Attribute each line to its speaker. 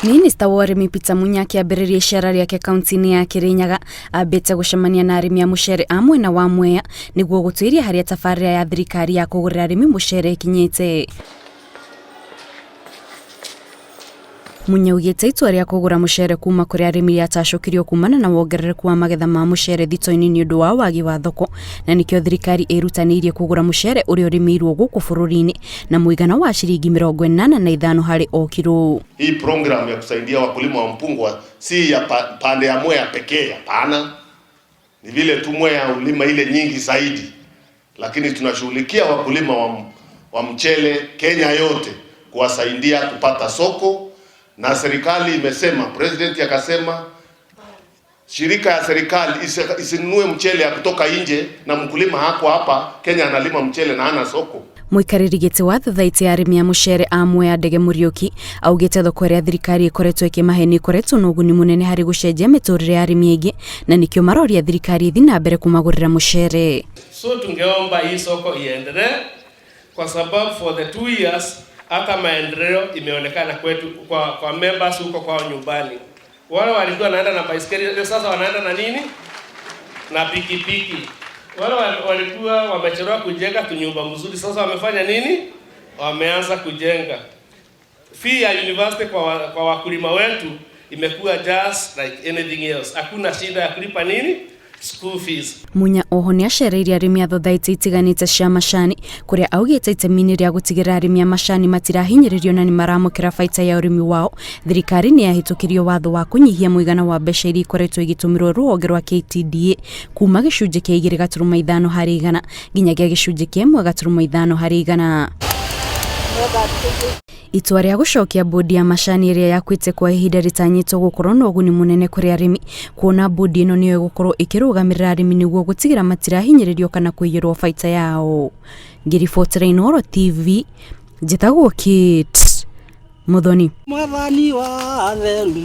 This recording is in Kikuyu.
Speaker 1: Minista wa ũrĩmi Peter Munya akĩambĩrĩria icera rĩake kaunti-inĩ ya Kirinyaga ambĩte gũcemania na arĩmi a mũcere a mwena wa Mwea nĩguo gũtuĩria harĩa tabarĩra ya thirikari ya kũgũrĩra arĩmi mũcere ĩkinyĩte. Munya augĩte itua rĩa kũgũra mũcere kuma kũrĩ arĩmi rĩatacũkirio kumana na wongerereku wa magetha ma mũcere thito-inĩ nĩ ũndũ wa wagi wa thoko, na nĩkĩo thirikari ĩrutanĩirie kũgũra mũcere ũrĩa ũrĩmĩirwo gũkũ bũrũri-inĩ na mũigana wa ciringi 85 harĩ o kiro.
Speaker 2: Hii program ya kusaidia wakulima wa mpunga si ya pande ya Mwea pekee, hapana. Ni vile tu Mwea ulima ile nyingi zaidi, lakini tunashughulikia wakulima wa mchele Kenya yote kuwasaidia kupata soko, na serikali imesema, president akasema shirika ya serikali isinunue mchele ya kutoka nje, na mkulima hako hapa Kenya analima mchele na hana soko.
Speaker 1: Mũikarĩri gĩtĩ wa thothaitĩ ya arĩmi a mũcere a Mwea Ndege Mũriũki augĩte thoko ĩrĩa thirikari ĩkoretwo ĩkĩmahe nĩ ĩkoretwo na ũguni mũnene harĩ gũcenjia mĩtũrĩre ya arĩmi aingĩ, na nĩkĩo maroria thirikari ĩthiĩ na mbere kũmagũrĩra mũcere.
Speaker 3: So tungeomba hii soko iendelee kwa sababu for the 2 years hata maendeleo imeonekana kwetu kwa members huko kwao nyumbani. Wale walikuwa wanaenda na baiskeli sasa wanaenda na nini? Na pikipiki. Wale walikuwa wamechelewa kujenga tunyumba mzuri sasa wamefanya nini? Wameanza kujenga. Fee ya university kwa wakulima wetu imekuwa just like anything else. Hakuna shida ya kulipa nini? School fees.
Speaker 1: Munya oho nĩ acereirie arĩmi a thothaitĩ itiganĩte cia macani kũrĩa augĩte itemi-inĩ rĩa gũtigĩrĩra arĩmi a macani matirahinyĩrĩrio na nĩmaramũkĩra baita ya ũrĩmi wao. Thirikari nĩ yahĩtũkirie watho wa kũnyihia mũigana wa mbeca iria ikoretwo igĩtũmĩrwo rũhonge rwa KTDA kuma gĩcunjĩ kĩa 2.5 harĩ igana nginyagia gĩcunjĩ kĩa 1.5 harĩ igana. Itua rĩa gũcokia bodi ya macani ĩrĩa yakuĩte kwa ihinda rĩtanyĩtwo gũkorwo na ũguni mũnene kũrĩ arĩmi, kuona bodi ĩno nĩyo ĩgũkorwo ĩkĩrũgamĩrĩra arĩmi nĩguo gũtigĩra matirahinyĩrĩrio kana kũiyĩrwo baita yao. Ngĩribotera Inooro TV, njĩtagwo Kate Muthoni.
Speaker 4: Mwathani wa theru.